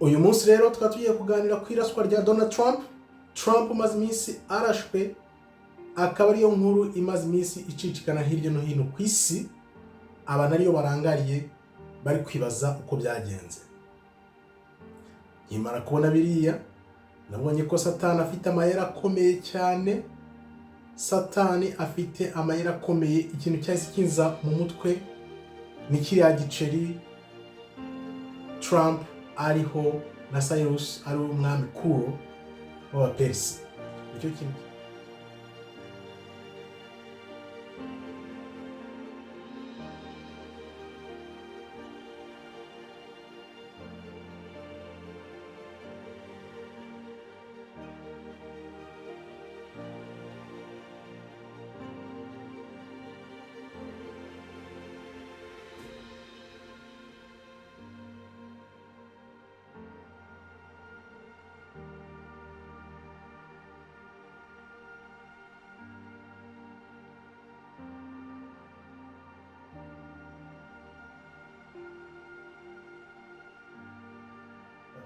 Uyu munsi rero tukaba tugiye kuganira ku iraswa rya Donald Trump. Trump umaze iminsi arashwe, akaba ariyo nkuru imaze iminsi icicikana hirya no hino ku isi. Abantu ariyo barangariye, bari kwibaza uko byagenze. Nkimara kubona biriya, nabonye ko Satani afite amayeri akomeye cyane. Satani afite amayeri akomeye. Ikintu cyahise kinza mu mutwe ni kiriya giceri Trump ariho na Cyrus, ari umwami Kuro w'Abaperisi. Nicyo kintu.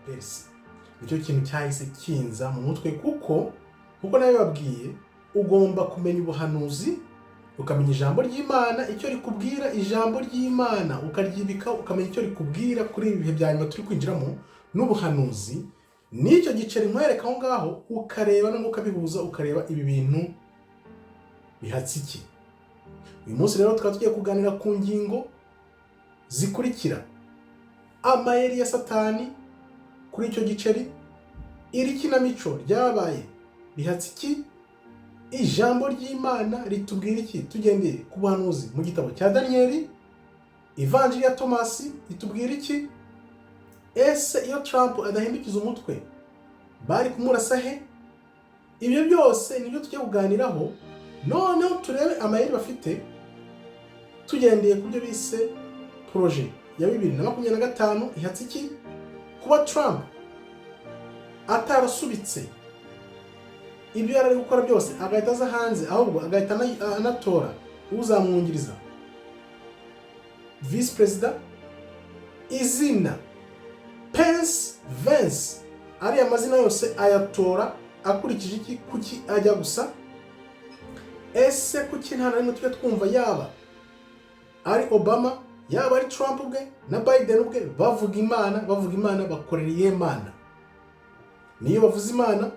Perisi nicyo kintu cyahise kinza mu mutwe, kuko nkuko nabibabwiye, ugomba kumenya ubuhanuzi, ukamenya ijambo ry'Imana icyo rikubwira, ijambo ry'Imana ukaryibika, ukamenya icyo rikubwira kuri ibi bihe bya nyuma turi kwinjiramo n'ubuhanuzi n'icyo giceri nkwereka aho ngaho, ukareba noneho ukabihuza, ukareba ibi bintu bihatse iki. Uyu munsi rero tukaba tugiye kuganira ku ngingo zikurikira: amayeri ya Satani kuri icyo giceri, iri kinamico ryabaye rihatse iki, ijambo ry'Imana ritubwira iki tugendeye ku buhanuzi mu gitabo cya Daniyeli, Ivanjiri ya Tomasi itubwira iki, ese iyo Trump adahindukiza umutwe bari kumurasa he? Ibyo byose nibyo tugiye kuganiraho. Noneho turebe amayeri bafite tugendeye ku byo bise projet ya 2025 ihatse iki, kuba Trump atarasubitse ibyo yari ari gukora byose agahita aza hanze, ahubwo agahita anatora uzamwungiriza visi perezida, izina Pence, Vance, ariya mazina yose ayatora akurikije iki? Kuki ajya gusa? Ese kuki nta na rimwe tujya twumva yaba ari Obama, yaba ari Trump ubwe na Biden ubwe bavuga Imana? Bavuga Imana, bakorera iyihe Mana? Niyo bavuze Imana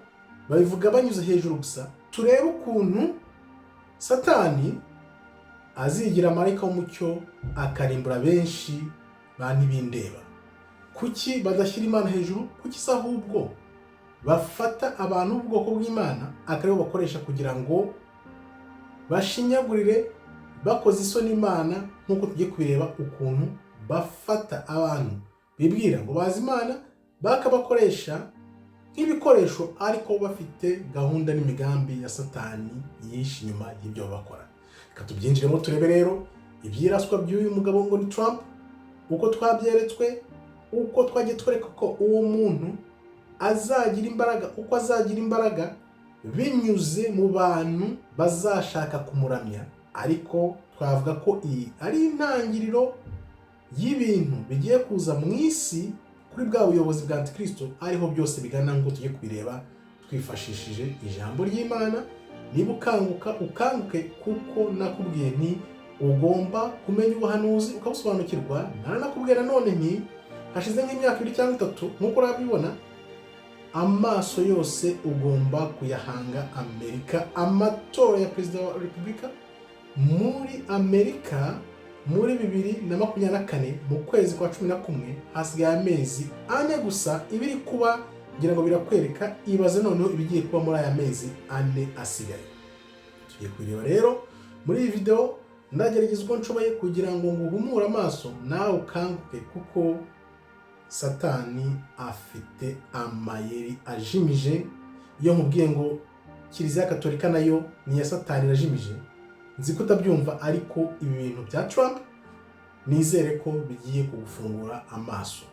babivuga banyuze hejuru gusa. Turebe ukuntu Satani azigira marayika w'umucyo akarimbura benshi ba ntibindeba. Kuki badashyira Imana hejuru? Kuki se ahubwo bafata abantu b'ubwoko bw'Imana akaribo bakoresha kugira ngo bashinyagurire, bakoze isoni Imana? Nk'uko tugiye kubireba ukuntu bafata abantu bibwira ngo bazi Imana bakabakoresha nk'ibikoresho, ariko bafite gahunda n'imigambi ya Satani yishe inyuma y'ibyo bakora. Reka tubyinjiremo, turebe rero ibyiraswa by'uyu mugabo ngo ni Trump, uko twabyeretswe, uko twagiye twereka ko uwo muntu azagira imbaraga, uko azagira imbaraga binyuze mu bantu bazashaka kumuramya. Ariko twavuga ko iyi ari intangiriro y'ibintu bigiye kuza mu isi kuri bwa buyobozi bwa Antikristo, ariho byose bigana, ngo tujye kubireba twifashishije ijambo ry'Imana. Niba ukanguka, ukanguke, kuko nakubwiye nti ugomba kumenya ubuhanuzi ukabusobanukirwa. Naranakubwiye nanone nti hashize nk'imyaka 2 cyangwa 3, nk'uko urabibona, amaso yose ugomba kuyahanga Amerika. Amatora ya perezida wa repubulika muri Amerika muri 2024 mu kwezi kwa 11, hasigaye amezi 4 gusa. Ibiri kuba ngira ngo birakwereka. Ibaze noneho ibigiye kuba muri aya mezi 4 asigaye. Tugiye kubireba rero muri iyi video. Ndagerageza uko nshoboye kugira ngo nguhumure amaso nawe ukanguke, kuko Satani afite amayeri ajimije. Iyo nkubwiye ngo Kiliziya Katolika nayo ni iya Satani irajimije, nzi ko utabyumva, ariko ibi bintu bya Trump nizere ko bigiye kugufungura amaso.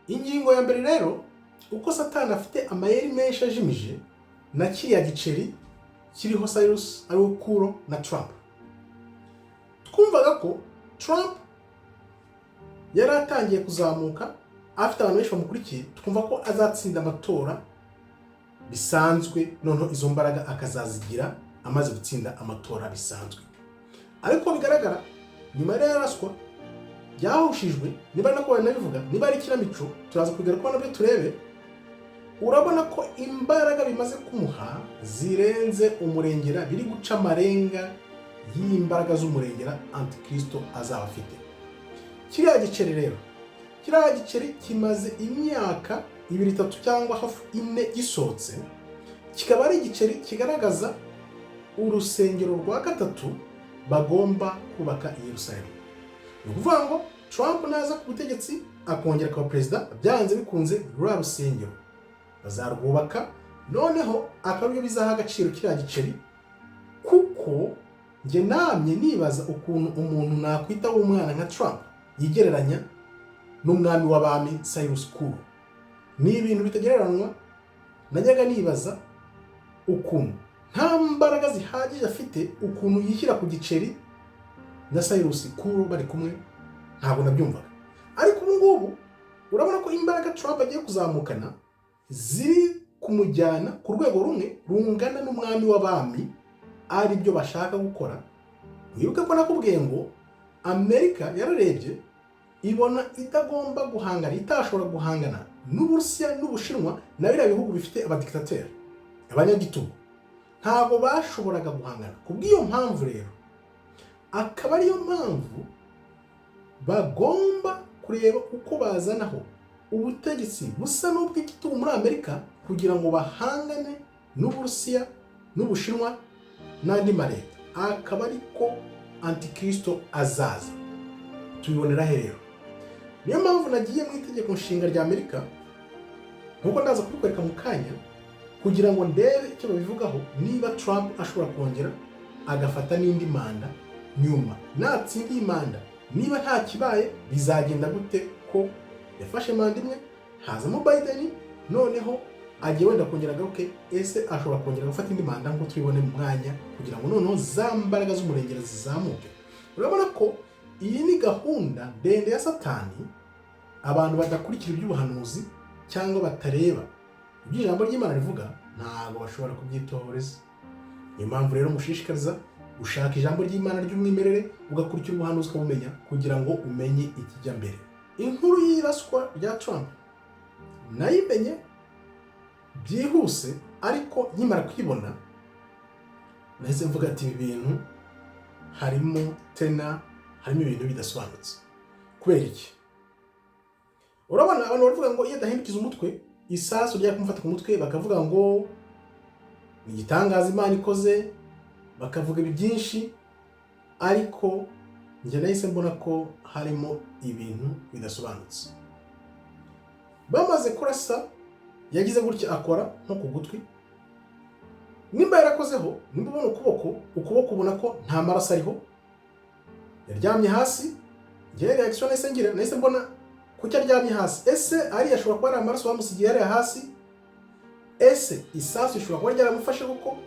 Ingingo ya mbere rero, uko Satani afite amayeri menshi ajimije na kiriya giceri kiriho Cyrus, ariwo Kuro na Trump. Twumvaga ko Trump yari atangiye kuzamuka, afite abantu benshi bamukurikiye, twumva ko azatsinda amatora bisanzwe, noneho izo mbaraga akazazigira amaze gutsinda amatora bisanzwe. Ariko bigaragara nyuma yari yaraswa byahushijwe, niba ari nako banabivuga, niba ari ikinamico, turaza kubigarukaho nabyo turebe. Urabona ko imbaraga bimaze kumuha zirenze umurengera, biri guca amarenga y'imbaraga z'umurengera Antikristo azaba afite. Kiriya giceri rero, kiriya giceri kimaze imyaka 2, 3 cyangwa hafi 4 gisohotse, kikaba ari igiceri kigaragaza urusengero rwa gatatu bagomba kubaka i Yerusalemu. Ni ukuvuga ngo Trump naza ku butegetsi akongera akaba perezida, byanze bikunze ruriya rusengero bazarwubaka, noneho akaba aribyo bizaha agaciro kiriya giceri. Kuko njye namye nibaza ukuntu umuntu nakwita w'umwana nka Trump yigereranya n'umwami w'abami Cyrus Kuro. Ni ibintu bitagereranywa. Najyaga nibaza ukuntu nta mbaraga zihagije afite, ukuntu yishyira ku giceri na Cyrus Kuro bari kumwe, ntabwo nabyumvaga. Ariko ubu ngubu urabona ko imbaraga Trump agiye kuzamukana ziri kumujyana ku rwego rumwe rungana n'umwami w'abami, ari byo bashaka gukora. Wibuke ko nakubwiye ngo Amerika yararebye ibona itagomba guhangana, itashobora guhangana n'Uburusiya n'Ubushinwa na biriya bihugu bifite abadikitateri, abanyagitugu. Ntabwo bashoboraga guhangana. Ku bw'iyo mpamvu rero, akaba ariyo mpamvu bagomba kureba uko bazanaho ubutegetsi busa n'ubw'igitugu muri Amerika kugira ngo bahangane n'Uburusiya n'Ubushinwa n'andi maleta, akaba ariko Antikristo azaza. Tubibonera he rero? Niyo mpamvu nagiye mu itegeko nshinga rya Amerika, nkuko ndaza kubikwereka mu kanya, kugira ngo ndebe icyo babivugaho, niba Trump ashobora kongera agafata n'indi manda nyuma natsinda iyi manda. Niba nta kibaye, bizagenda gute ko yafashe manda imwe, hazamo Biden, noneho agiye wenda kongera agaruke? Ese ashobora kongera gufata indi manda nk'uko tubibone mu mwanya, kugira ngo noneho za mbaraga z'umurengera zizamuke? Urabona ko iyi ni gahunda ndende ya Satani. Abantu badakurikira iby'ubuhanuzi cyangwa batareba ibyo ijambo ry'Imana rivuga ntabwo bashobora kubyitohoreza. Niyo mpamvu rero mushishikariza gushaka ijambo ry'Imana ry'umwimerere, ugakurikira ubuhanuzi, ukabumenya, kugira ngo umenye ikijya mbere. Inkuru y'iraswa rya Trump nayimenye byihuse, ariko nkimara kuyibona nahise mvuga ati: "Ibi bintu harimo tena, harimo ibintu bidasobanutse." Kubera iki? Urabona abantu baravuga ngo iyo adahindukiza umutwe isasu rya kumufata ku mutwe, bakavuga ngo ni igitangaza Imana ikoze, bakavuga ibi byinshi, ariko njye nahise mbona ko harimo ibintu bidasobanutse. Bamaze kurasa, yagize gutya akora nko ku gutwi. Nimba yarakozeho, nimba ubona ukuboko, ukuboko ubona ko nta maraso ariho, yaryamye hasi. Njyewe reaction nahise ngira, nahise mbona kuki aryamye hasi. Ese ariya ashobora kuba ari amaraso bamusigiye hariya hasi? Ese isasu rishobora kuba ryaramufashe koko?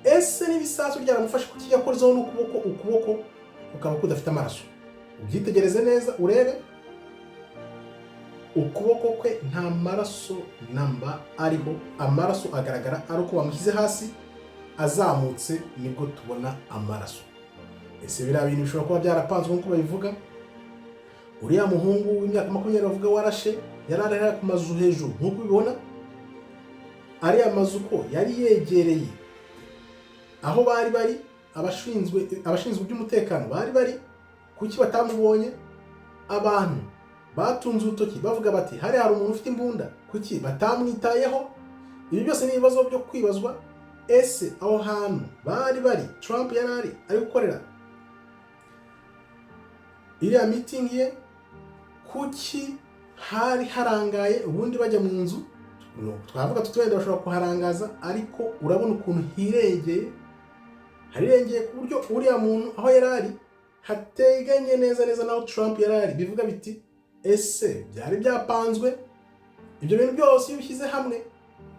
Ese niba isasu ryaramufashe, kuki yakozeho n'ukuboko, ukuboko kukaba kudafite amaraso? Ubyitegereze neza urebe, ukuboko kwe nta maraso namba ariho. Amaraso agaragara ari uko bamushyize hasi, azamutse nibwo tubona amaraso. Ese biriya bintu bishobora kuba byarapanzwe nk'uko babivuga? Uriya muhungu w'imyaka 20 bavuga warashe yari ari ku mazu hejuru, nk'uko ubibona, ariya mazu ko yari yegereye aho bari bari, abashinzwe iby'umutekano bari bari, kuki batamubonye? Abantu batunze urutoki bavuga bati: "Hariya hari umuntu ufite imbunda", kuki batamwitayeho? Ibi byose ni ibibazo byo kwibazwa. Ese aho hantu bari bari, Trump yari ari gukorera iriya mitingi ye, kuki hari harangaye? Ubundi bajya mu nzu, twavuga tuti wenda bashobora kuharangaza, ariko urabona ukuntu hirengeye, harirengeye ku buryo uriya muntu aho yari ari hateganye neza neza n'aho Trump yari ari. Bivuga biti Ese byari byapanzwe? Ibyo bintu byose iyo ubishyize hamwe,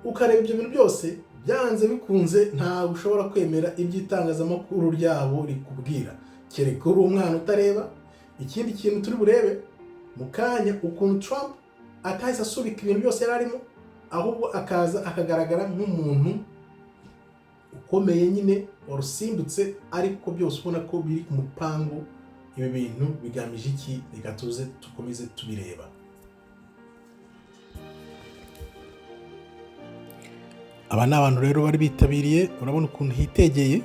ukareba ibyo bintu byose, byanze bikunze ntabwo ushobora kwemera iby'itangazamakuru ryabo rikubwira, kereka uri umwana utareba. Ikindi kintu turi burebe mu kanya, ukuntu Trump atahise asubika ibintu byose yari arimo, ahubwo akaza akagaragara nk'umuntu ukomeye nyine warusimbutse, ariko byose ubona ko biri ku mupango. Ibi bintu bigamije iki? Reka tuze dukomeze tubireba. Aba ni abantu rero bari bitabiriye. Urabona ukuntu hitegeye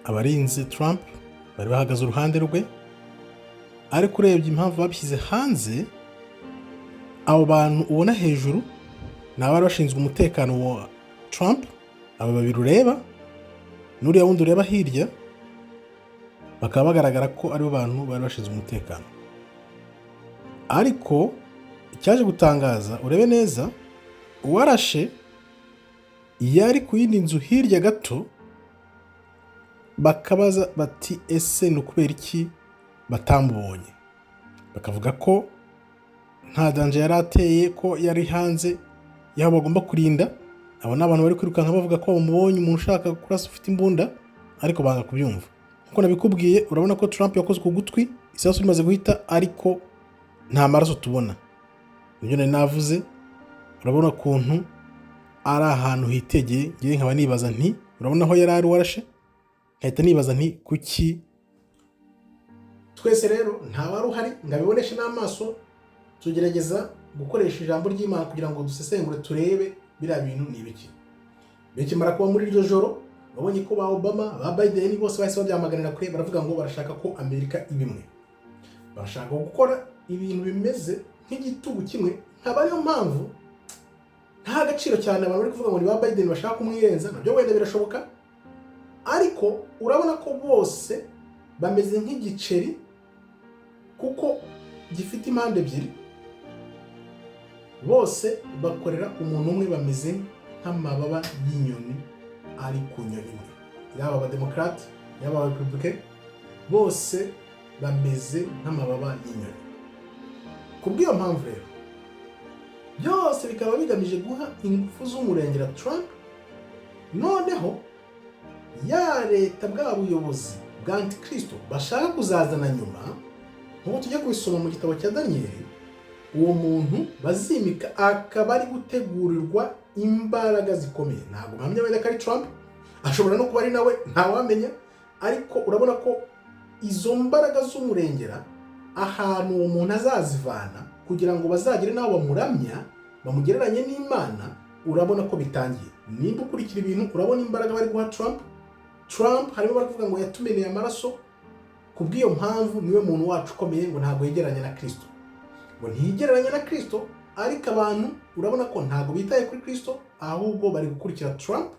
abarinzi Trump bari bahagaze uruhande rwe. Ariko urebye impamvu babishyize hanze, abo bantu ubona hejuru ni abari bashinzwe umutekano wa Trump. Aba babiri ureba n'uriya wundi ureba hirya, bakaba bagaragara ko aribo bantu bari bashinzwe umutekano. Ariko icyaje gutangaza, urebe neza, uwarashe yari ku yindi nzu hirya gato. Bakabaza bati: "Ese ni ukubera iki batamubonye?" Bakavuga ko nta danger yari ateye, ko yari hanze y'aho bagomba kurinda. Abo ni abantu bari kwirukanka bavuga ko bamubonye, umuntu ushaka kurasa ufite imbunda, ariko banga kubyumva. Nkuko nabikubwiye, urabona ko Trump yakoze ku gutwi isasu rimaze guhita, ariko nta maraso tubona. Nibyo nari navuze. Urabona ukuntu ari ahantu hitegeye. Ngewe nkaba nibaza nti, urabona aho yari ari warashe, nkahita nibaza nti kuki? Twese rero nta wari uhari ngo abiboneshe n'amaso. Tugerageza gukoresha ijambo ry'Imana kugira ngo dusesengure, turebe biriya bintu ni ibiki. Bikimara kuba muri iryo joro, babonye ko ba Obama, ba Biden bose bahise babyamaganira kure. Baravuga ngo barashaka ko Amerika iba imwe, barashaka gukora ibintu bimeze nk'igitugu kimwe. Nkaba ariyo mpamvu nta gaciro cyane abantu bari kuvuga ngo ni ba Biden bashaka kumwirenza. Nabyo wenda birashoboka, ariko urabona ko bose bameze nk'igiceri, kuko gifite impande ebyiri. Bose bakorera umuntu umwe, bameze nk'amababa y'inyoni ari ku nyoni imwe. Yaba Abademokarate, yaba Abarepublike, bose bameze nk'amababa y'inyoni. Ku bw'iyo mpamvu rero, byose bikaba bigamije guha ingufu z'umurengera Trump. Noneho ya leta, bwa buyobozi bwa Antikristo bashaka kuzazana nyuma, nk'uko tujya kubisoma mu gitabo cya Daniyeli, uwo muntu bazimika akaba ari gutegurirwa imbaraga zikomeye. Ntabwo mpamya wenda ko ari Trump, ashobora no kuba ari nawe, ntawamenya. Ariko urabona ko izo mbaraga z'umurengera, ahantu uwo muntu azazivana kugira ngo bazagere n'aho bamuramya, bamugereranye n'Imana, urabona ko bitangiye. Nimba ukurikira ibintu, urabona imbaraga bari guha Trump. Trump harimo bari kuvuga ngo yatumeneye amaraso, ku bw'iyo mpamvu niwe muntu wacu ukomeye, ngo ntabwo yegeranya na Kirisito, ngo ntiyigereranya na Kirisito. Ariko abantu urabona ko ntabwo bitaye kuri Kirisito, ahubwo bari gukurikira Trump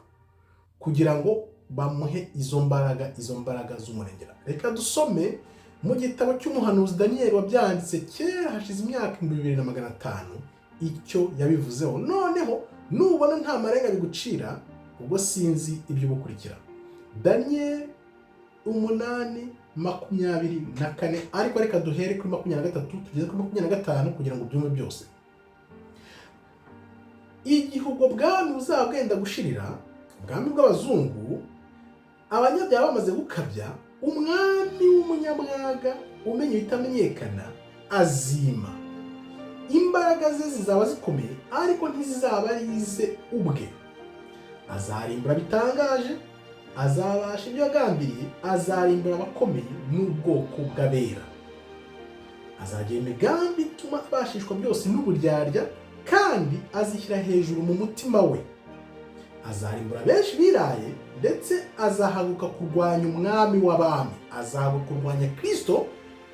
kugira ngo bamuhe izo mbaraga, izo mbaraga z'umurengera. Reka dusome mu gitabo cy'umuhanuzi Daniyeli wabyanditse kera, hashize imyaka 2500, icyo yabivuzeho. Noneho nubona nta marenga bigucira, ubwo sinzi ibyo ubukurikira. Daniyeli 8:24, ariko reka duhere kuri 23 tugeze kuri 25 kugira ngo ubyumve byose. Igihe ubwo bwami buzaba bwenda gushirira, ubwami bw'abazungu, abanyabyaha bamaze gukabya, umwami w'umunyamwaga umenya ibitamenyekana azima. Imbaraga ze zizaba zikomeye, ariko ntizizaba ari ize ubwe. Azarimbura bitangaje, azabasha ibyo yagambiriye, azarimbura abakomeye n'ubwoko bw'abera. Azagira imigambi ituma abashishwa byose n'uburyarya, kandi azishyira hejuru mu mutima we. Azarimbura benshi biraye, ndetse azahaguruka kurwanya Umwami w'abami, azahaguruka kurwanya Kirisito.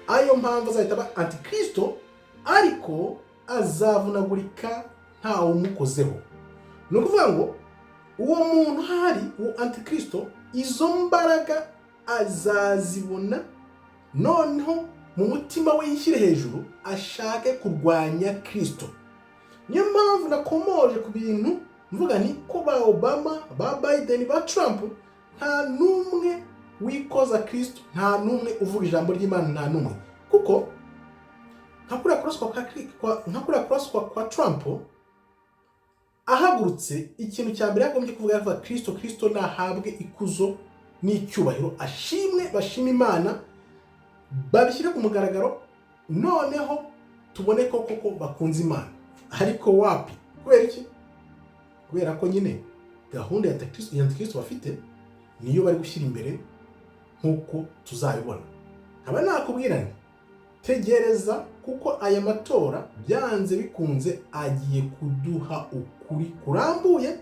Ariyo mpamvu azahita aba Antikristo, ariko azavunagurika ntawe umukozeho. Ni ukuvuga ngo uwo muntu ahari, uwo Antikristo, izo mbaraga azazibona, noneho mu mutima we yishyire hejuru, ashake kurwanya Kirisito. Niyo mpamvu nakomoje ku bintu mvuga ni ko ba Obama, ba Biden, ba Trump, nta n'umwe wikoza Kirisito, nta n'umwe uvuga ijambo ry'Imana, nta n'umwe. Kuko nka Obama, Nka kuriya kuraswa kwa Trump, ahagurutse, ikintu cya mbere yagombye kuvuga, yavuga Kristo. Kristo nahabwe ikuzo n'icyubahiro, ashimwe, bashime Imana, babishyire ku mugaragaro, noneho tubone ko koko bakunze Imana. Ariko wapi! Kubera iki? Kubera ko nyine gahunda ya Antikristo bafite niyo bari gushyira imbere, nk'uko tuzabibona. Nkaba nakubwira nti: tegereza, kuko aya matora byanze bikunze agiye kuduha ukuri kurambuye,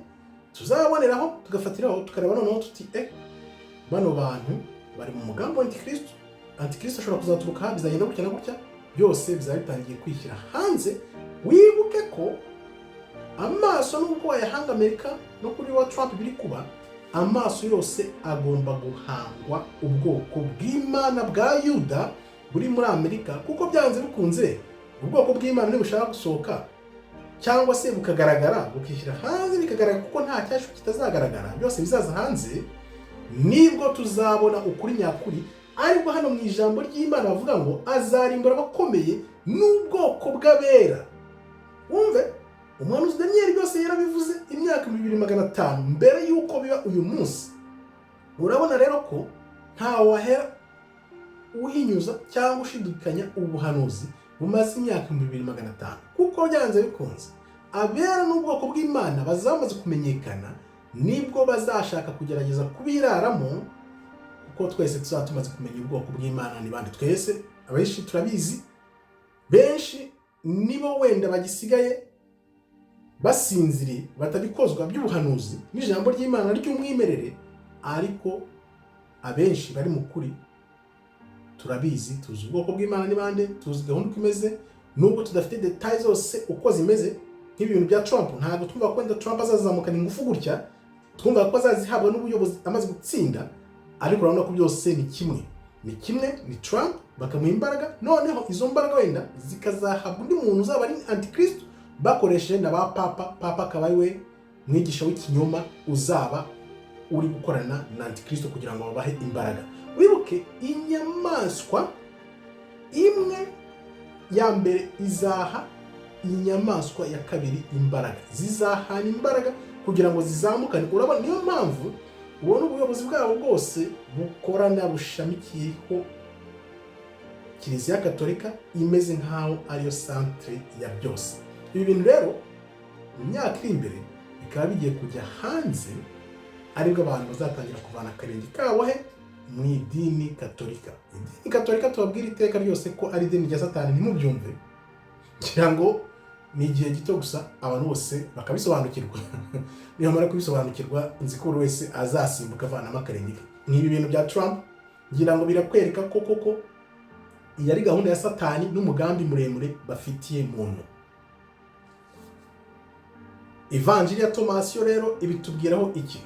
tuzaboneraho, tugafatiraho, tukareba noneho tuti: bano bantu bari mu mugambi wa Antikristo, Antikristo ashobora kuzaturuka aha, bizagenda gutya na gutya." Byose bizaba bitangiye kwishyira hanze. Wibuke ko amaso, nubwo wayahanga Amerika no kuri wa Trump biri kuba, amaso yose agomba guhangwa ubwoko bw'Imana bwa Yuda buri muri Amerika, kuko byanze bikunze ubwoko bw'Imana nibushaka gusohoka cyangwa se bukagaragara, bukishyira hanze, bikagaragara, kuko nta cyashu kitazagaragara, byose bizaza hanze, nibwo tuzabona ukuri nyakuri. Ariko hano mu ijambo ry'Imana bavuga ngo azarimbura abakomeye n'ubwoko bw'abera. Wumve, umuhanuzi Daniyeli byose yarabivuze imyaka 2500 mbere y'uko biba uyu munsi. Urabona rero ko ntawe wahera uhinyuza cyangwa ushidikanya ubuhanuzi bumaze imyaka 2500, kuko byanze bikunze abera n'ubwoko bw'Imana bazaba bamaze kumenyekana, nibwo bazashaka kugerageza kubiraramo, kuko twese tuzaba tumaze kumenya ubwoko bw'Imana ni bande. Twese abenshi turabizi, benshi nibo wenda bagisigaye basinziriye, batabikozwa by'ubuhanuzi n'ijambo ry'Imana ry'umwimerere, ariko abenshi bari mu kuri turabizi. Tuzi ubwoko bw'Imana ni bande, tuzi gahunda uko imeze, nubwo tudafite détails zose uko zimeze. Nk'ibi bintu bya Trump, ntabwo twumva ko wenda Trump azazamukana ingufu gutya, twumva ko azazihabwa n'ubuyobozi amaze gutsinda, ariko urabona ko byose ni kimwe, ni kimwe, ni Trump bakamuha imbaraga, noneho izo mbaraga wenda zikazahabwa undi muntu uzaba ari Antikristo, bakoresheje na ba papa. Papa akaba ari we mwigisha w'ikinyoma uzaba uri gukorana na Antikristo kugira ngo babahe imbaraga. Wibuke, inyamaswa imwe ya mbere izaha inyamaswa ya kabiri imbaraga, zizahana imbaraga kugira ngo zizamukane. Urabona, niyo mpamvu ubona ubuyobozi bwabo bwose bukorana, bushamikiyeho Kiliziya Katolika, imeze nk'aho ariyo centre ya byose. Ibi bintu rero mu myaka iri imbere bikaba bigiye kujya hanze, aribwo abantu bazatangira kuvana akarenge kabo he? Mu idini Katolika. Idini Katolika tubabwira iteka ryose ko ari idini rya Satani, ntimubyumve. Ngira ngo ni igihe gito gusa abantu bose bakabisobanukirwa. Nibamara kubisobanukirwa, nzi ko buri wese azasimbuka avanamo akarenge ke. Nk'ibi bintu bya Trump, ngira ngo birakwereka ko koko iyi ari gahunda ya Satani n'umugambi muremure bafitiye muntu. Ivanjiri ya Tomasi yo rero ibitubwiraho iki?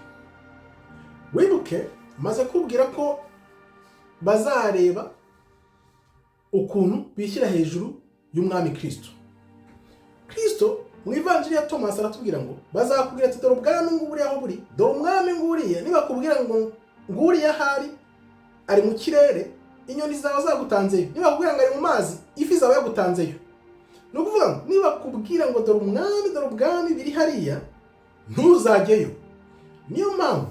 Wibuke maze kubwira ko bazareba ukuntu bishyira hejuru y'umwami Kristo. Kristo mu Ivanjiri ya Tomasi aratubwira ngo bazakubwira ati: "Dore ubwami nguburiya aho buri, dore umwami nguriya." Nibakubwira ngo nguriya ahari ari mu kirere, inyoni zaba zagutanzeyo. Nibakubwira ngo ari mu mazi, ifi zaba yagutanzeyo. Ni ukuvuga ngo nibakubwira ngo dore umwami, dore ubwami biri hariya, ntuzajyeyo. Niyo mpamvu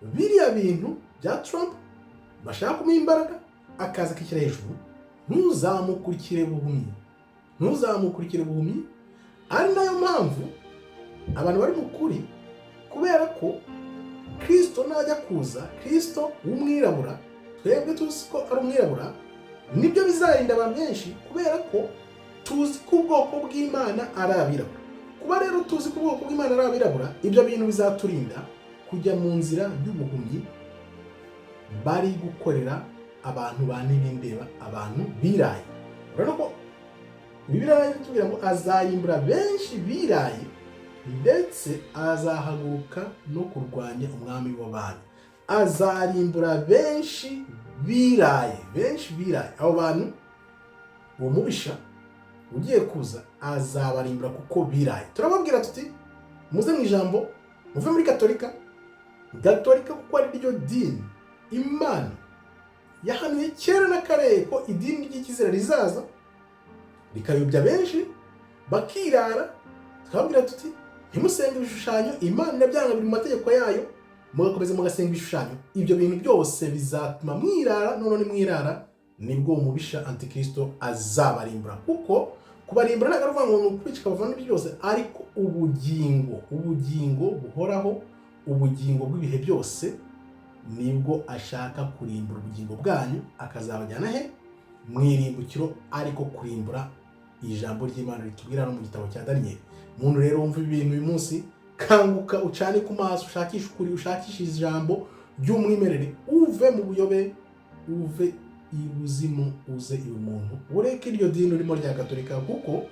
biriya bintu bya Trump bashaka kumuha imbaraga akaza akishyira hejuru, ntuzamukurikire buhumyi, ntuzamukurikire buhumyi. Ari nayo mpamvu abantu bari mu kuri, kubera ko Kirisito najya kuza, Kirisito w'umwirabura, twebwe tuzi ko ari umwirabura, nibyo bizarinda abantu benshi, kubera ko tuzi ko ubwoko bw'Imana ari abirabura. Kuba rero tuzi ko ubwoko bw'Imana ari abirabura, ibyo bintu bizaturinda kujya mu nzira y'ubuhumyi bari gukorera abantu ba ntibindeba, abantu biraye. Urabona ko Bibiliya itubwira ngo azarimbura benshi biraye, ndetse azahaguruka no kurwanya umwami w'abami. Azarimbura benshi biraye, benshi biraye. Abo bantu uwo mubisha ugiye kuza azabarimbura kuko biraye. Turababwira tuti: muze mu ijambo, muve muri Katolika. Gatolika kuko ari ryo dini Imana yahanuye kera na kare ko idini ry'ikizira rizaza. rikayobya benshi bakirara. Tukababwira tuti: "Ntimusenge ibishushanyo, Imana irabyanga, biri mu mategeko yayo." Mugakomeza mugasenga ibishushanyo. Ibyo bintu byose bizatuma mwirara. None nimwirara, nibwo umubisha Antikristo azabarimbura, kuko kubarimbura ntabwo ari ukuvuga ngo ni ukwica ukabavana n'ibyo byose, ariko ubugingo, ubugingo buhoraho, ubugingo bw'ibihe byose, nibwo ashaka kurimbura ubugingo bwanyu, akazabajyana he? Mu irimbukiro. Ariko kurimbura, ijambo ry'Imana ritubwira no mu gitabo cya Daniyeli. Muntu rero wumva ibintu uyu munsi, kanguka, ucane ku maso, ushakishe ukuri, ushakishe ijambo ry'umwimerere, uve mu buyobe, uve ibuzimu uze ibumuntu, ureke iryo dini urimo rya Gatolika, kuko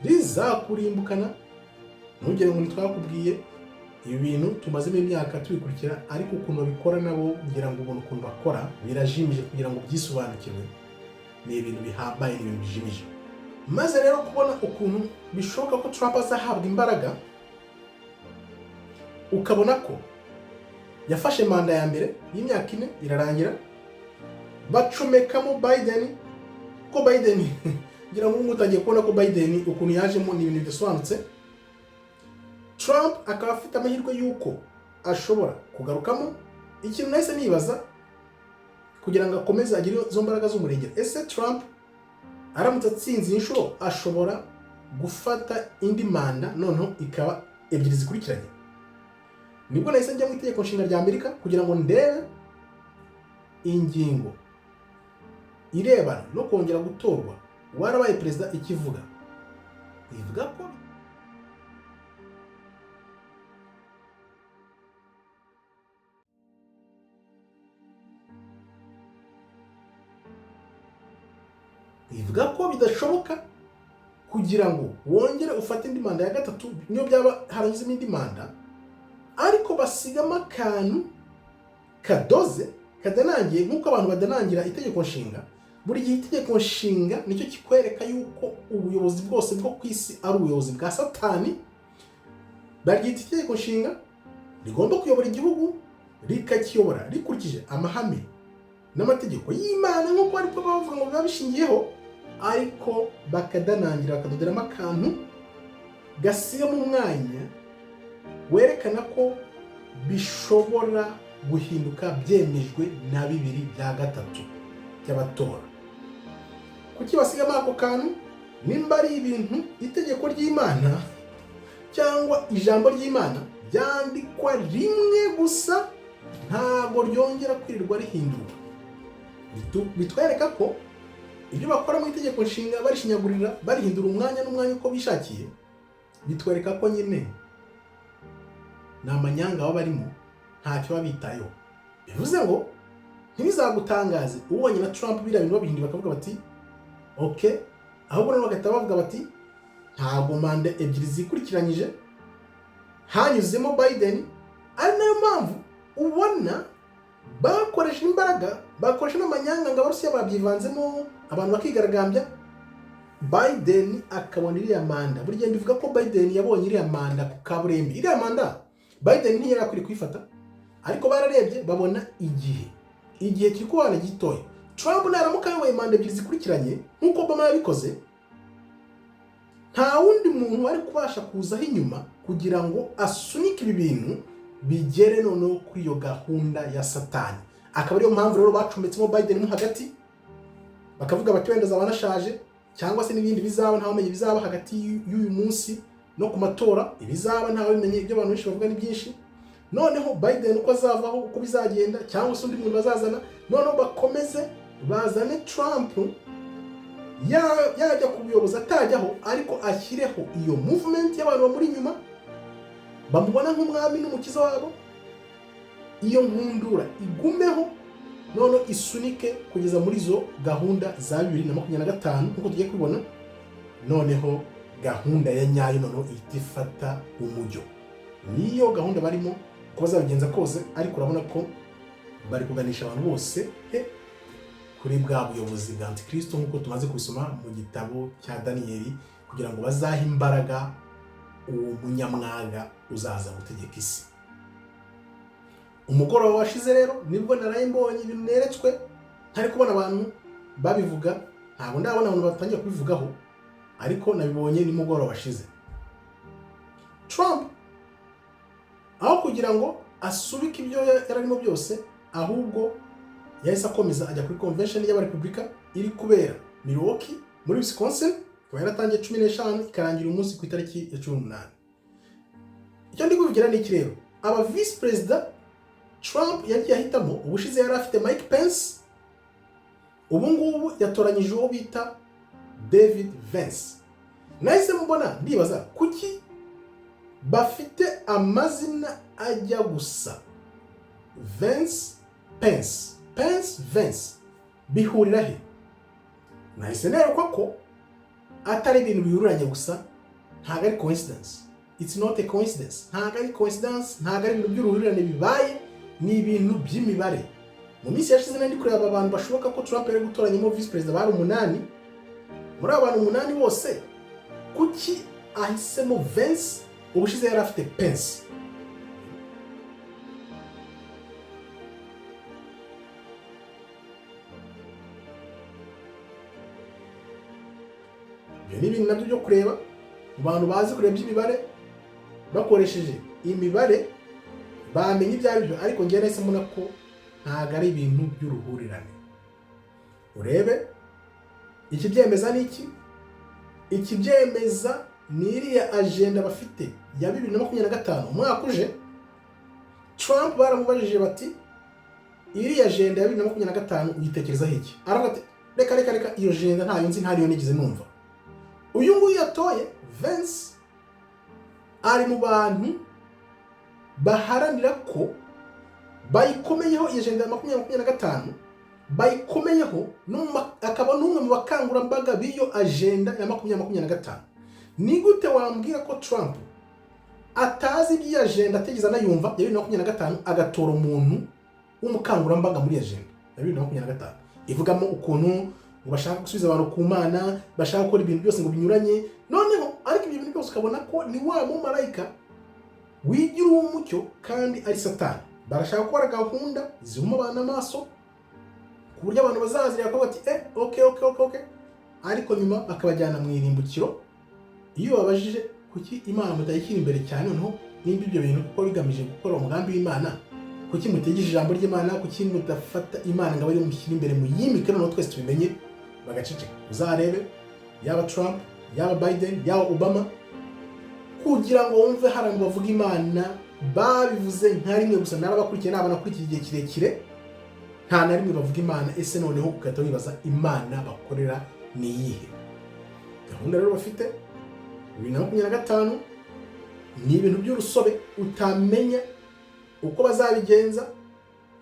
rizakurimbukana. Ntugire ngo ntitwakubwiye. Ibi bintu tumazemo imyaka tubikurikira, ariko ukuntu babikora nabo, ngira ngo ubona ukuntu bakora birajimije. Kugira ngo ubyisobanukirwe ni ibintu bihambaye, ni ibintu bijimije. Maze rero kubona ukuntu bishoboka ko Trump azahabwa imbaraga, ukabona ko yafashe manda ya mbere y'imyaka 4 irarangira, bacomekamo Biden, ko Biden, ngira ngo ubu utangiye kubona ko Biden ukuntu yajemo ni ibintu bidasobanutse. Trump akaba afite amahirwe y'uko ashobora kugarukamo. Ikintu nahise nibaza, kugira ngo akomeze agire izo mbaraga z'umurengera, ese Trump aramutse atsinze iyi nshuro ashobora gufata indi manda, noneho ikaba ebyiri zikurikiranye? Nibwo nahise njya mu itegeko nshinga rya Amerika kugira ngo ndebe ingingo irebana no kongera gutorwa warabaye perezida ikivuga. Ivuga ko bidashoboka kugira ngo wongere ufate indi manda ya gatatu, niyo byaba haranyuzemo indi manda. Ariko basigamo akantu kadoze kadanangiye, nk'uko abantu badanangira itegeko nshinga buri gihe. Itegeko nshinga nicyo kikwereka yuko ubuyobozi bwose bwo ku isi ari ubuyobozi bwa Satani. Baryita itegeko nshinga rigomba kuyobora igihugu, rikakiyobora rikurikije amahame n'amategeko y'Imana, nk'uko ariko bavuga ngo biba bishingiyeho, ariko bakadanangira, bakadoderamo akantu gasigamo umwanya werekana ko bishobora guhinduka byemejwe na 2/3 by'abatora. Kuki basigamo ako kantu? Nimba ari ibintu itegeko ry'Imana cyangwa ijambo ry'Imana ryandikwa rimwe gusa, ntabwo ryongera kwirirwa rihindurwa. Bitwereka ko ibyo bakora mu itegeko nshinga barishinyagurira, barihindura umwanya n'umwanya uko bishakiye, bitwereka ko nyine ni amanyanga baba barimo, ntacyo baba bitayeho. Bivuze ngo ntibizagutangaze ubonye na Trump biriya bintu babihindura, bakavuga bati "OK", ahubwo noneho bagahita bavuga bati ntabwo manda ebyiri zikurikiranyije hanyuzemo Biden. Ari nayo mpamvu ubona bakoresha imbaraga, bakoresha n'amanyanga, ngo Abarusiya babyivanzemo, abantu bakigaragambya, Biden akabona iriya manda. Buri gihe ndivuga ko Biden yabonye iriya manda ku kaburembe. Iriya manda Biden ntiyari akwiriye kuyifata, ariko bararebye babona igihe kiri kubana gitoya. Trump naramuka ayoboye manda ebyiri zikurikiranye nk'uko Obama yabikoze, nta wundi muntu wari kubasha kuzaho inyuma kugira ngo asunike ibi bintu bigere noneho kuri iyo gahunda ya Satani. Akaba ariyo mpamvu rero bacometsemo Biden mo hagati, bakavuga bati wenda azaba anashaje, cyangwa se n'ibindi bizaba ntawamenye ibizaba hagati y'uyu munsi no ku matora. Ibizaba ntawe bimenye, ibyo abantu benshi bavuga ni byinshi. Noneho Biden uko azavaho, uko bizagenda, cyangwa se undi muntu bazazana, noneho bakomeze bazane Trump, yajya ku buyobozi atajyaho, ariko ashyireho iyo movement y'abantu bamuri inyuma bamubona nk'umwami n'umukiza wabo. Iyo nkundura igumeho, none isunike kugeza muri izo gahunda za 2025, nk'uko tugiye kubibona. Noneho gahunda ya nyayo noneho ihita ifata umujyo. Niyo gahunda barimo, uko bazabigenza kose, ariko urabona ko bari kuganisha abantu bose he? Kuri bwa buyobozi bwa Antikristo, nk'uko tumaze kubisoma mu gitabo cya Daniyeli, kugira ngo bazahe imbaraga uwo munyamwaga uzaza gutegeka isi. Umugoroba washize rero nibwo naraye mbonye ibintu neretswe, ntari kubona abantu babivuga, ntabwo ndabona abantu batangiye kubivugaho. Ariko nabibonye nimugoroba washize. Trump aho kugira ngo asubike ibyo yari arimo byose, ahubwo yahise akomeza ajya kuri convention y'Abarepubulika iri kubera Milwaukee muri Wisconsin, ikaba yaratangiye 15, ikarangira umunsi ku itariki ya 18. Icyo ndi kuvugira ni iki rero? Aba vice perezida Trump yagiye ahitamo, ubushize yari afite Mike Pence, ubu ngubu yatoranyije uwo bita David Vance. Nahise mbona ndibaza kuki bafite amazina ajya gusa, Vance Pence, Pence Vance, bihurira he? Nahise nerekwa ko atari ibintu bihuriranye gusa, ntabwo ari coincidence. It's not a coincidence, ntabwo ari coincidence, ntabwo ari ibintu by'uruhurirane bibaye, ni ibintu by'imibare. Mu minsi yashize nari ndi kureba abantu bashoboka ko Trump yari gutoranyamo vice perezida, bari umunani. Muri abo bantu umunani bose, kuki ahisemo Vance? Ubushize yari afite Pence. Ibyo ni ibintu nabyo byo kureba mu bantu bazi kureba iby'imibare, bakoresheje imibare bamenya ibyo ari byo. Ariko njyewe nahise mbona ko ntabwo ari ibintu by'uruhurirane. Urebe, ikibyemeza ni iki? Ikibyemeza ni iriya agenda bafite ya 2025, umwaka uje. Trump baramubajije bati: "Iriya agenda ya 2025 uyitekerezaho iki?" Aravuga ati: "Reka, reka, reka, iyo agenda ntayo nzi, ntayo nigeze numva." Uyu nguyu yatoye, Vance, ari mu bantu baharanira ko bayikomeyeho, iyo agenda ya 2025 bayikomeyeho, akaba n'umwe mu bakangurambaga b'iyo agenda ya 2025. Ni gute wambwira ko Trump atazi iby'iyo agenda, atigeze anayumva, ya 2025, agatora umuntu w'umukangurambaga muri iyo agenda ya 2025 ivugamo ukuntu ngo bashaka gusubiza abantu ku Mana, bashaka gukora ibintu byose ngo binyuranye? Noneho ariko ibyo bintu byose ukabona ko ni wa mumarayika wigira uw'umucyo kandi ari Satani. Barashaka gukora gahunda zihuma abantu amaso, ku buryo abantu bazazireba bakavuga bati: "Eh, okay," ariko nyuma bakabajyana mu irimbukiro. Iyo babajije kuki Imana mutayishyira imbere cyane, noneho nimba ibyo bintu kuko bigamije gukora umugambi w'Imana, kuki mutigisha ijambo ry'Imana, kuki mudafata Imana ngo abe ariyo mushyira imbere, muyimike, noneho twese tubimenye, bagaceceka. Uzarebe, yaba Trump, yaba Biden, yaba Obama, kugira ngo wumve hari abantu bavuga Imana babivuze nka rimwe gusa. Narabakurikiye, naba nakurikiye igihe kirekire, nta na rimwe bavuga Imana. Ese noneho ugahita wibaza, Imana bakorera ni iyihe? Gahunda rero bafite 2025 ni ibintu by'urusobe, utamenya uko bazabigenza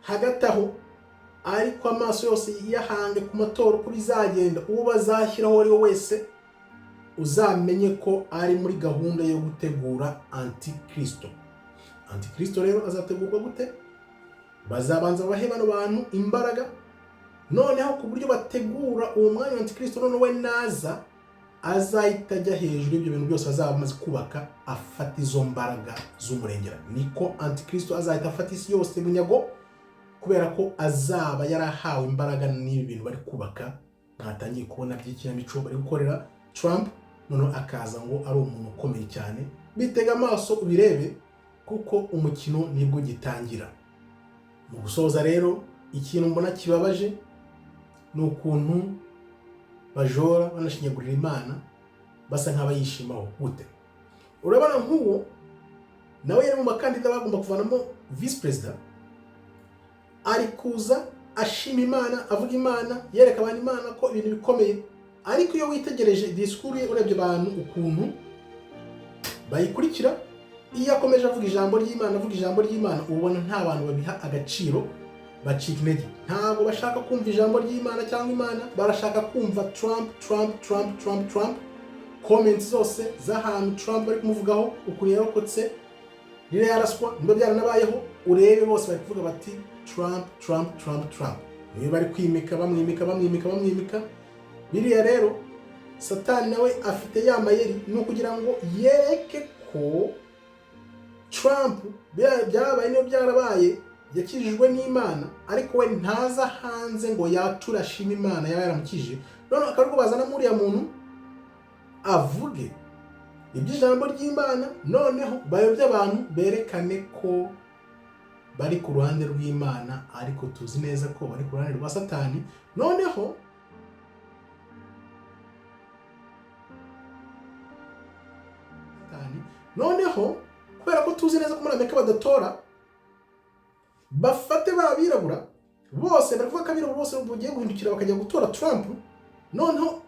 hagati aho. Ariko amaso yose yahange ku matora, uko bizagenda, uwo bazashyiraho uwo ari we wese, uzamenye ko ari muri gahunda yo gutegura antikristo. Antikristo rero azategurwa gute? Bazabanza bahe bano bantu imbaraga, noneho ku buryo bategura uwo mwanya wa antikristo, noneho we naza azahita ajya hejuru y'ibyo bintu byose azaba amaze kubaka, afata izo mbaraga z'umurengera. Niko antikristo azahita afata isi yose bunyago, kubera ko azaba yarahawe imbaraga n'ibi bintu bari kubaka, mwatangiye kubona by'ikinamico bari gukorera Trump, noneho akaza ngo ari umuntu ukomeye cyane. Bitega amaso ubirebe, kuko umukino nibwo gitangira. Mu gusoza rero, ikintu mbona kibabaje ni ukuntu bajora banashinyagurira Imana, basa nk'abayishimaho gute. Urabona nk'uwo nawe yari mu bakandida bagomba kuvanamo visi perezida, ari kuza ashima Imana, avuga Imana, yereka abantu Imana ko ibintu bikomeye. Ariko iyo witegereje disikuru ye, urebye abantu ukuntu bayikurikira, iyo akomeje avuga ijambo ry'Imana, avuga ijambo ry'Imana, ubona nta bantu babiha agaciro, bacika intege. Ntabwo bashaka kumva ijambo ry'Imana cyangwa Imana, barashaka kumva Trump, Trump, Trump, Trump, Trump. Comments zose z'ahantu Trump bari kumuvugaho ukuntu yarokotse ririya yaraswa, niba byaranabayeho, urebe bose bari kuvuga bati: "Trump, Trump, Trump, Trump." Niyo bari kwimika, bamwimika, bamwimika, bamwimika. Biriya rero Satani nawe afite ya mayeri, ni ukugira ngo yereke ko Trump byabaye, niyo byarabaye, yakijijwe n'Imana, ariko we ntaza hanze ngo yature ashime Imana yaba yaramukijije. None akaba ariko bazanamo uriya muntu. Avuge iby'ijambo ry'Imana, noneho bayobye abantu, berekane ko bari ku ruhande rw'Imana, ariko tuzi neza ko bari ku ruhande rwa Satani. Noneho kubera ko tuzi neza ko muri Amerika badatora, bafate ba birabura bose, baravuga ko abirabura bose bagiye guhindukira bakajya gutora Trump. Noneho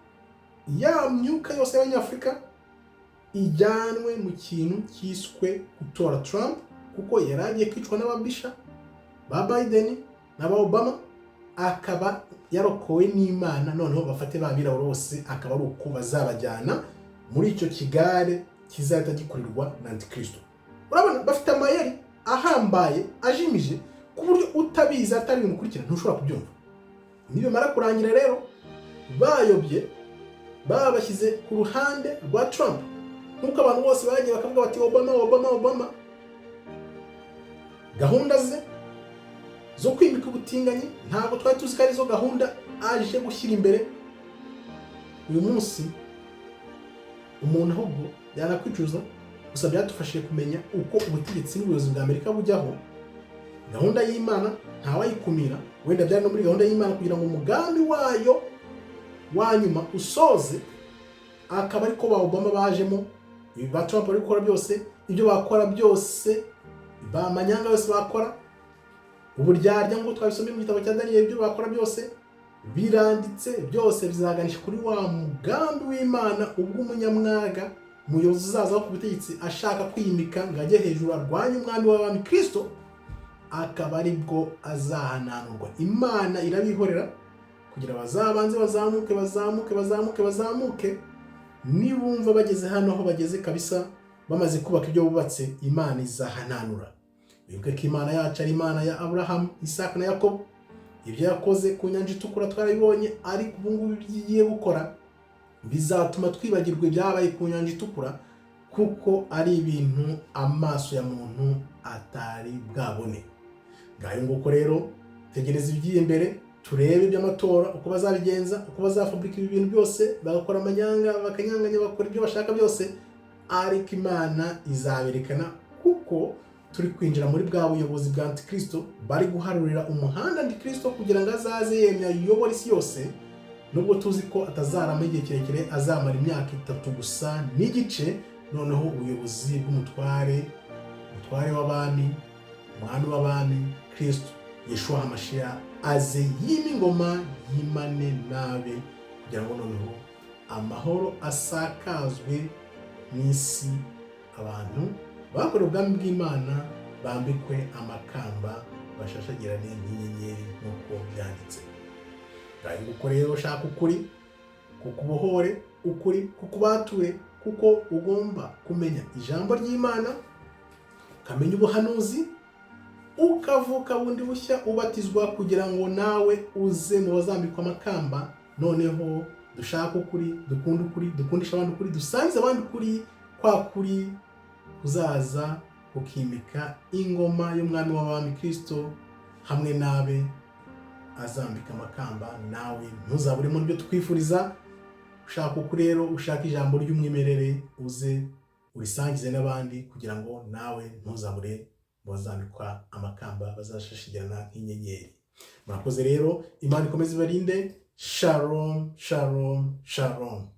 ya myuka yose y'Abanyafurika ijyanwe mu kintu cyiswe gutora Trump, kuko yari agiye kwicwa n'ababisha ba Biden n'aba Obama, akaba yarokowe n'Imana. Noneho bafate ba birabura bose, akaba ari uko bazabajyana muri icyo kigare kizahita gikurirwa na Antikristo. Urabona bafite amayeri ahambaye ajimije, ku buryo utabizi, atari ibintu ukurikira, ntushobora kubyumva. Nibimara kurangira rero bayobye, babashyize ku ruhande rwa Trump, nk'uko abantu bose bagiye bakavuga bati Obama, Obama, Obama. Gahunda ze zo kwimika ubutinganyi ntabwo twari tuzi ko arizo gahunda aje gushyira imbere. Uyu munsi umuntu ahubwo yanakwicuza gusa. Byadufashije kumenya uko ubutegetsi n'ubuyobozi bwa Amerika bujyaho. Gahunda y'Imana ntawayikumira. Wenda byari no muri gahunda y'Imana kugira ngo umugambi wayo wa nyuma usoze, akaba ariko ba Obama bajemo. Ibi ba Trump bari gukora byose, ibyo bakora byose, ba manyanga yose bakora, uburyarya nk'uko twabisomye mu gitabo cya Daniel, ibyo bakora byose biranditse, byose bizaganisha kuri wa mugambi w'Imana, ubwo umunyamwaga, umuyobozi uzazaho ku butegetsi ashaka kwimika ngo ajye hejuru arwanye umwami w'abami Kristo, akaba aribwo azahananurwa. Imana irabihorera kugira bazabanze bazamuke, bazamuke, bazamuke, bazamuke. Nibumva bageze hano aho bageze kabisa, bamaze kubaka ibyo bubatse, Imana izahananura. Wibuke ko Imana yacu ari Imana ya Aburahamu, Isaka na Yakobo. Ibyo yakoze ku nyanja itukura twarabibonye, ariko ubu ngubu ibyo igiye gukora bizatuma twibagirwa ibyabaye ku nyanja itukura, kuko ari ibintu amaso ya muntu atari bwabone. Ngayo nguko rero, tegereza ibigiye imbere, turebe iby'amatora uko bazabigenza, uko bazafabrika ibi bintu byose, bagakora amanyanga, bakanyanganya, bakora ibyo bashaka byose, ariko Imana izaberekana, kuko turi kwinjira muri bwa buyobozi bwa Antikristo. Bari guharurira umuhanda Antikristo kugira ngo azaze yemye ayobore isi yose, nubwo tuzi ko atazarama igihe kirekire, azamara imyaka 3 gusa n'igice. Noneho ubuyobozi bw'umutware, umutware w'abami, umwami w'abami, Kristo Yeshua HaMashiach, aze yima ingoma, yimane nabe, kugira ngo noneho amahoro asakazwe mu isi, abantu bakorewe ubwami bw'Imana bambikwe amakamba, bashashagirane nk'inyenyeri nk'uko byanditse. Ngayo nguko rero, shaka ukuri kukubohore, ukuri kukubature, kuko ugomba kumenya ijambo ry'Imana, ukamenya ubuhanuzi, ukavuka bundi bushya, ubatizwa, kugira ngo nawe uze mu bazambikwa amakamba. Noneho dushake ukuri, dukunde ukuri, dukundishe abandi ukuri, dusangize abandi ukuri, kwa kuri kuzaza kukimika ingoma y'umwami w'abami Kristo hamwe n'abe azambika amakamba. Nawe ntuzaburemo ibyo tukwifuriza. Ushaka ukuri rero, ushaka ijambo ry'umwimerere, uze urisangize n'abandi, kugira ngo nawe ntuzabure bazambikwa amakamba, bazashashagirana nk'inyenyeri. Murakoze rero, Imana ikomeze ibarinde. Shalom, shalom, shalom.